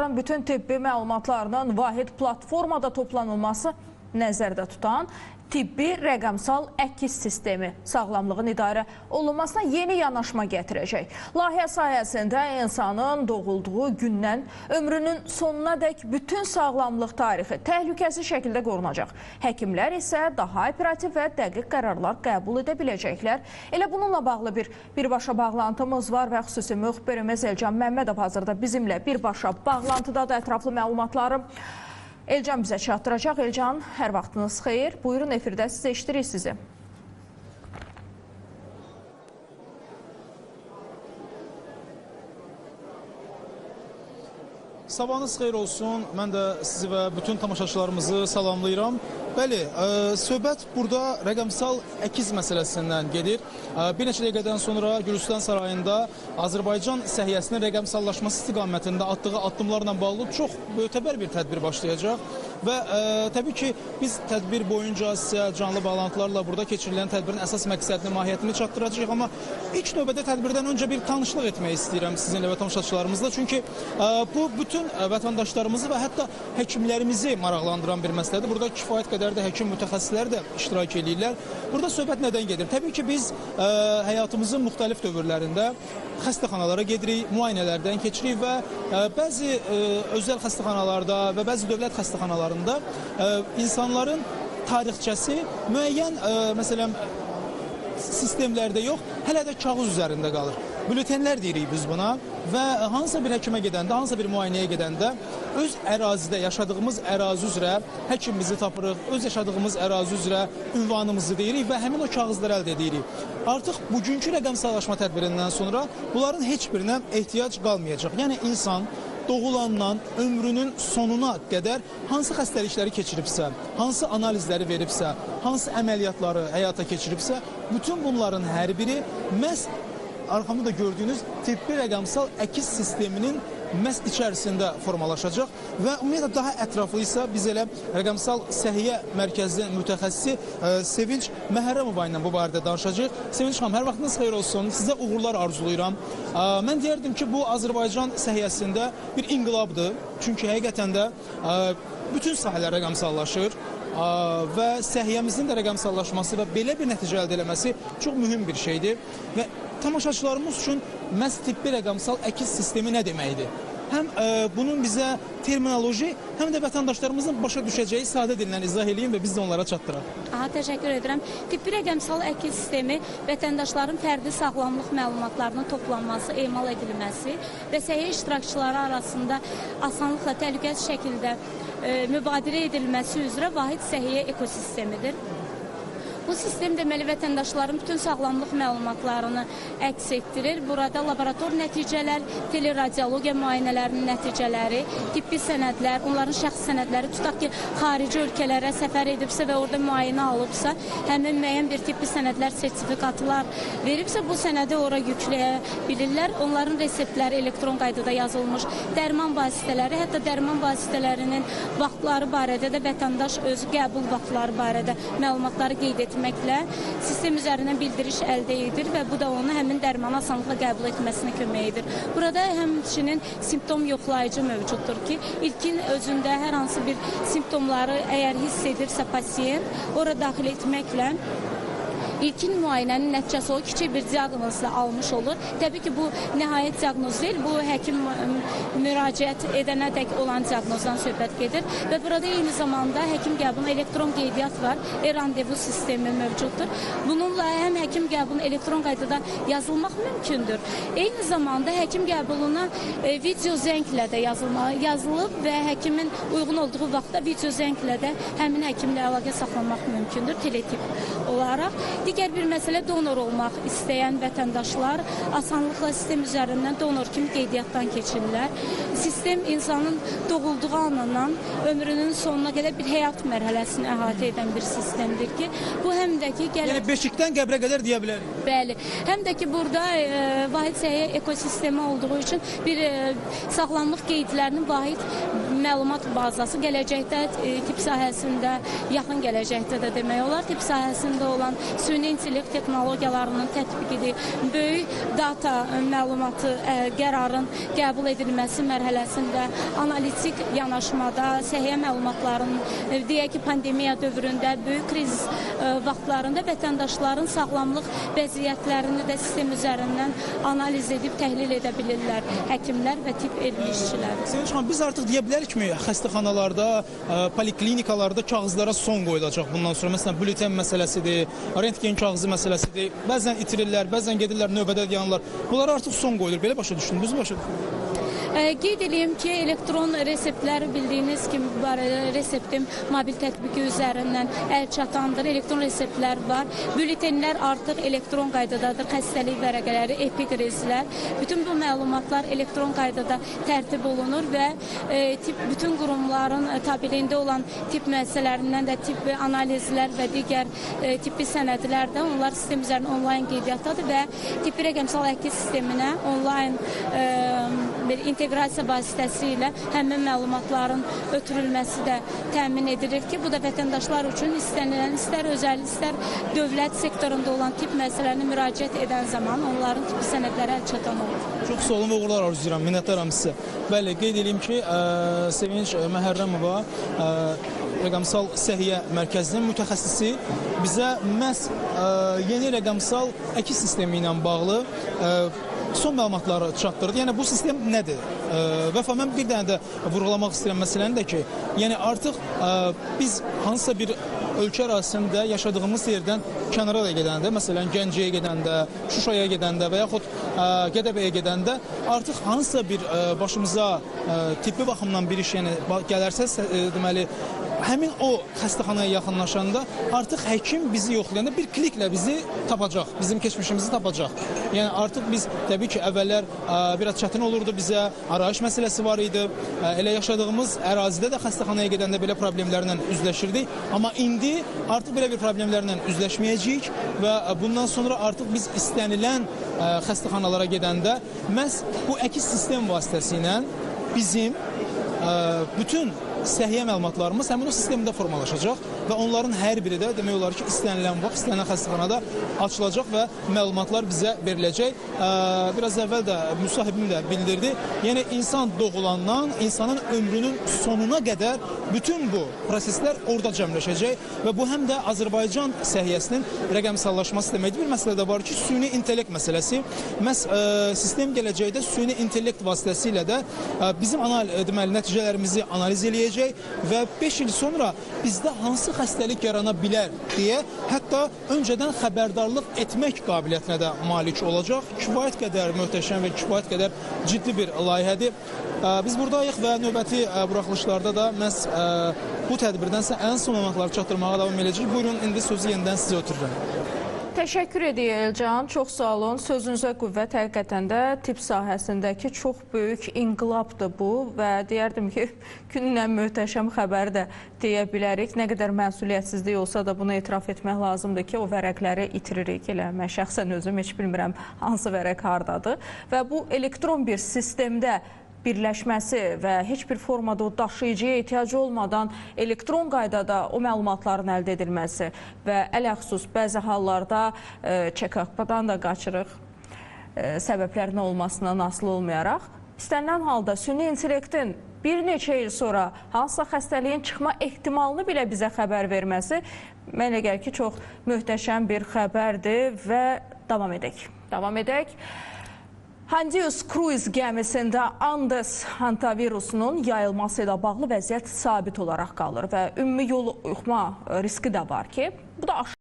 Vətəndaşların bütün tibbi məlumatlarının vahid platformada toplanılması nəzərdə tutan tibbi rəqəmsal əkiz sistemi sağlamlığın idarə olunmasına yeni yanaşma gətirəcək. Layihə sayəsində insanın doğulduğu gündən ömrünün sonuna dək bütün sağlamlıq tarixi təhlükəsiz şəkildə qorunacaq. Həkimlər isə daha operativ və dəqiq qərarlar qəbul edə biləcəklər. Elə bununla bağlı bir birbaşa bağlantımız var və xüsusi müxbirimiz Elcan Məmmədov hazırda bizimlə birbaşa bağlantıdadır. Ətraflı məlumatları Elcan bizə çatdıracaq. Elcan, hər vaxtınız xeyir. Buyurun, efirdə sizə eşidirik sizi. Sabahınız xeyir olsun. Mən də sizi və bütün tamaşaçılarımızı salamlayıram. Bəli, söhbət burada rəqəmsal əkiz məsələsindən gedir. Bir neçə dəqiqədən sonra Gülüstan Sarayında Azərbaycan səhiyyəsinin rəqəmsallaşması istiqamətində atdığı addımlarla bağlı çox mötəbər bir tədbir başlayacaq. Və təbii ki, biz tədbir boyunca sizə canlı bağlantılarla burada keçirilən tədbirin əsas məqsədini, mahiyyətini çatdıracağıq. Amma ilk növbədə tədbirdən öncə bir tanışlıq etmək istəyirəm sizinlə və tamaşaçılarımızla. Çünki bu bütün vətəndaşlarımızı və hətta həkimlərimizi maraqlandıran bir məsələdir. Burada kifayət qədər də həkim mütəxəssisləri də iştirak eləyirlər. Burada söhbət nədən gedir? Təbii ki, biz həyatımızın müxtəlif dövrlərində xəstəxanalara gedirik, müayinələrdən keçirik və bəzi özəl xəstəxanalarda və bəzi dövlət xəstəxanalarında insanların tarixçəsi müəyyən, məsələn, sistemlərdə yox, hələ də kağız üzərində qalır. Bültenlər deyirik biz buna və hansısa bir həkimə gedəndə, hansısa bir müayinəyə gedəndə öz ərazidə, yaşadığımız ərazi üzrə həkimimizi tapırıq, öz yaşadığımız ərazi üzrə ünvanımızı deyirik və həmin o kağızları əldə edirik. Artıq bugünkü rəqəmsallaşma tədbirindən sonra bunların heç birinə ehtiyac qalmayacaq. Yəni insan doğulandan ömrünün sonuna qədər hansı xəstəlikləri keçiribsə, hansı analizləri veribsə, hansı əməliyyatları həyata keçiribsə, bütün bunların hər biri məhz arxamda da gördüyünüz tibbi rəqəmsal əkiz sisteminin məhz içərisində formalaşacaq və ümumiyyətlə daha ətraflı isə biz elə rəqəmsal səhiyyə mərkəzinin mütəxəssisi Sevinç Məhərrəmova ilə bu barədə danışacağıq. Sevinç xanım, hər vaxtınız xeyir olsun, sizə uğurlar arzulayıram. Mən deyərdim ki, bu Azərbaycan səhiyyəsində bir inqilabdır. Çünki həqiqətən də bütün sahələr rəqəmsallaşır və səhiyyəmizin də rəqəmsallaşması və belə bir nəticə əldə eləməsi çox mühüm bir şeydir. Və tamaşaçılarımız üçün məhz tibbi rəqəmsal əkiz sistemi nə deməkdir? Həm bunun bizə terminoloji, həm də vətəndaşlarımızın başa düşəcəyi sadə dillə izah eləyin və biz də onlara çatdıraq. Aha, təşəkkür edirəm. Tibbi rəqəmsal əkiz sistemi vətəndaşların fərdi sağlamlıq məlumatlarının toplanması, emal edilməsi və səhiyyə iştirakçıları arasında asanlıqla təhlükəsiz şəkildə mübadilə edilməsi üzrə vahid səhiyyə ekosistemidir. Bu sistem deməli vətəndaşların bütün sağlamlıq məlumatlarını əks etdirir. Burada laborator nəticələr, teleradiologiya müayinələrinin nəticələri, tibbi sənədlər, onların şəxsi sənədləri, tutaq ki, xarici ölkələrə səfər edibsə və orada müayinə alıbsa, həmin müəyyən bir tibbi sənədlər, sertifikatlar veribsə, bu sənədi ora yükləyə bilirlər. Onların reseptləri elektron qaydada yazılmış, dərman vasitələri, hətta dərman vasitələrinin vaxtları barədə də vətəndaş öz qəbul vaxtları barədə məlumatları qeyd etməklə sistem üzərindən bildiriş əldə edir və bu da onu həmin dərmanı asanlıqla qəbul etməsinə kömək edir. Burada həmçinin simptom yoxlayıcı mövcuddur ki, ilkin özündə hər hansı bir simptomları əgər hiss edirsə pasiyent, ora daxil etməklə ilkin müayinənin nəticəsi o kiçik bir diaqnozla almış olur. Təbii ki, bu nəhayət diaqnoz deyil, bu həkim müraciət edənədək olan diaqnozdan söhbət gedir. Və burada eyni zamanda həkim qəbuluna elektron qeydiyyat var, e-randevu sistemi mövcuddur. Bununla həm həkim qəbuluna elektron qaydada yazılmaq mümkündür. Eyni zamanda həkim qəbuluna video zənglə də yazılıb və həkimin uyğun olduğu vaxtda video zənglə də həmin həkimlə əlaqə saxlamaq mümkündür, teletip olaraq. Digər bir məsələ, donor olmaq istəyən vətəndaşlar asanlıqla sistem üzərindən donor kimi qeydiyyatdan keçirlər. Sistem insanın doğulduğu anından ömrünün sonuna qədər bir həyat mərhələsini əhatə edən bir sistemdir ki, bu həm də ki... Yəni beşikdən qəbrə qədər deyə bilərik. Bəli. Həm də ki, burada vahid səhiyyə ekosistemi olduğu üçün bir sağlamlıq qeydlərinin vahid məlumat bazası gələcəkdə tibb sahəsində, yaxın gələcəkdə də demək olar, tibb sahəsində olan süni intellekt texnologiyalarının tətbiqidir, böyük data məlumatı qərarın qəbul edilməsi mərhələsində, analitik yanaşmada, səhiyyə məlumatlarının, deyək ki, pandemiya dövründə, böyük kriz vaxtlarında vətəndaşların sağlamlıq vəziyyətlərini də sistem üzərindən analiz edib təhlil edə bilirlər həkimlər və tibb elmi işçiləri. Sevinç xanım, biz artıq deyə bilərikmi xəstəxanalarda, poliklinikalarda kağızlara son qoyulacaq bundan sonra? Məsələn, bülten məsələsidir, rentgen kağızı məsələsidir. Bəzən itirirlər, bəzən gedirlər növbədə dayanırlar. Bunlara artıq son qoyulur. Belə başa düşdünüz, düz başa düşdünüz? Qeyd edeyim ki, elektron reseptlər bildiyiniz kimi var, reseptim mobil tətbiqi üzərindən əl çatandır, elektron reseptlər var. Bültenlər artıq elektron qaydadadır, xəstəlik vərəqələri, epikrizlər. Bütün bu məlumatlar elektron qaydada tərtib olunur və bütün qurumların tabeliyində olan tibb müəssisələrindən də tibbi analizlər və digər tibbi sənədlər də onlar sistem üzərində onlayn qeydiyyatdadır və tibbi rəqəmsal əkiz sisteminə onlayn bir inteqrasiya vasitəsilə həmin məlumatların ötürülməsi də təmin edilir ki, bu da vətəndaşlar üçün istənilən, istər özəl, istər dövlət sektorunda olan tibb müəssisələrinə müraciət edən zaman onların tibbi sənədləri əl çatan olur. Çox sağ olun və uğurlar arzulayıram, minnətdaram sizə. Bəli, qeyd edeyim ki, Sevinç Məhərrəmova rəqəmsal səhiyyə mərkəzinin mütəxəssisi bizə məhz yeni rəqəmsal əkiz sistemi ilə bağlı son məlumatları çatdırdı. Yəni bu sistem nədir? Vəfa, mən bir dənə də vurğulamaq istəyirəm məsələni də ki, yəni artıq biz hansısa bir ölkə ərazisində yaşadığımız yerdən kənara da gedəndə, məsələn Gəncəyə gedəndə, Şuşaya gedəndə və yaxud Gədəbəyə gedəndə artıq hansısa bir başımıza tibbi baxımdan bir iş yəni gələrsə, deməli həmin o xəstəxanaya yaxınlaşanda artıq həkim bizi yoxlayanda bir kliklə bizi tapacaq, bizim keçmişimizi tapacaq. Yəni artıq biz təbii ki, əvvəllər biraz çətin olurdu bizə, arayış məsələsi var idi. Elə yaşadığımız ərazidə də xəstəxanaya gedəndə belə problemlərlə üzləşirdik. Amma indi artıq belə bir problemlərlə üzləşməyəcəyik və bundan sonra artıq biz istənilən xəstəxanalara gedəndə məhz bu əkiz sistem vasitəsilə bizim bütün səhiyyə məlumatlarımız həmin o sistemdə formalaşacaq və onların hər biri də demək olar ki, istənilən vaxt, istənilən xəstəxanada açılacaq və məlumatlar bizə veriləcək. Biraz əvvəl də müsahibim də bildirdi. Yəni insan doğulandan insanın ömrünün sonuna qədər bütün bu proseslər orada cəmləşəcək və bu həm də Azərbaycan səhiyyəsinin rəqəmsallaşması deməkdir. Bir məsələ də var ki, süni intellekt məsələsi. Məhz sistem gələcəkdə süni intellekt vasitəsilə də bizim deməli nəticələrimizi analiz eləyəcək və 5 il sonra bizdə hansı xəstəlik yarana bilər deyə hətta öncədən xəbərdarlıq etmək qabiliyyətinə də malik olacaq. Kifayət qədər möhtəşəm və kifayət qədər ciddi bir layihədir. Biz buradayıq və növbəti buraxılışlarda da məhz bu tədbirdənsə ən son məlumatları çatdırmağa davam edəcəyik. Buyurun, indi sözü yenidən sizə ötürürəm. Təşəkkür edirik Elcan, çox sağ olun. Sözünüzə qüvvət, həqiqətən də tibb sahəsindəki çox böyük inqilabdır bu və deyərdim ki, günün ən möhtəşəm xəbəri də deyə bilərik. Nə qədər məsuliyyətsizlik olsa da bunu etiraf etmək lazımdır ki, o vərəqləri itiririk. Elə mən şəxsən özüm heç bilmirəm hansı vərəq hardadır və bu elektron bir sistemdə birləşməsi və heç bir formada o daşıyıcıya ehtiyacı olmadan elektron qaydada o məlumatların əldə edilməsi və ələxsus bəzi hallarda check-up'dan da qaçırıq, səbəblərin olmasından asılı olmayaraq, istənilən halda süni intellektin bir neçə il sonra hansısa xəstəliyin çıxma ehtimalını belə bizə xəbər verməsi, mənə elə gəlir ki, çox möhtəşəm bir xəbərdir və davam edək. Davam edək. Hondius Cruise gəmisində Andes hantavirusunun yayılması ilə bağlı vəziyyət sabit olaraq qalır və ümumi yoluxma riski də var ki, bu da